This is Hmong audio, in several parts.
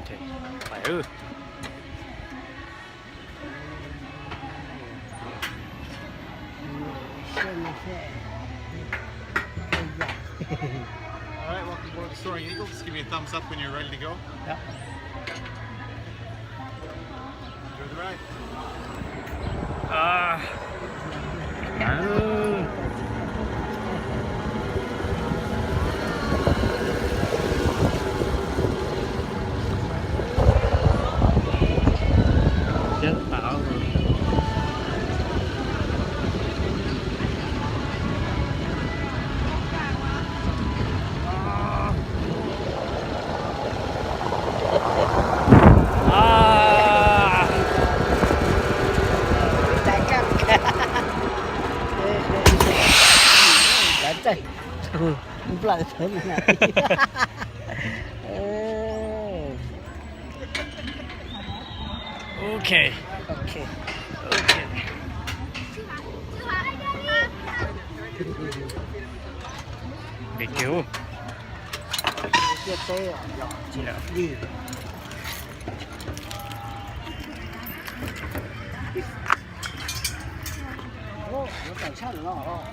Pais wb. All right, welcome aboard the Soaring Eagle. Just give me a thumbs up when you're ready to go. Yep. Enjoy the ride. Ok. Ok. Ok. Nqis kiag.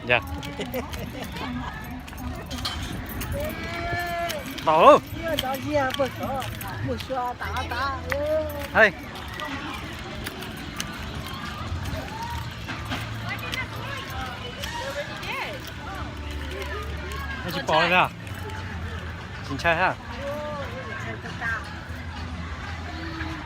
Ya. Tau. Hei. Tsis pom li a. Tsis ntshai ha.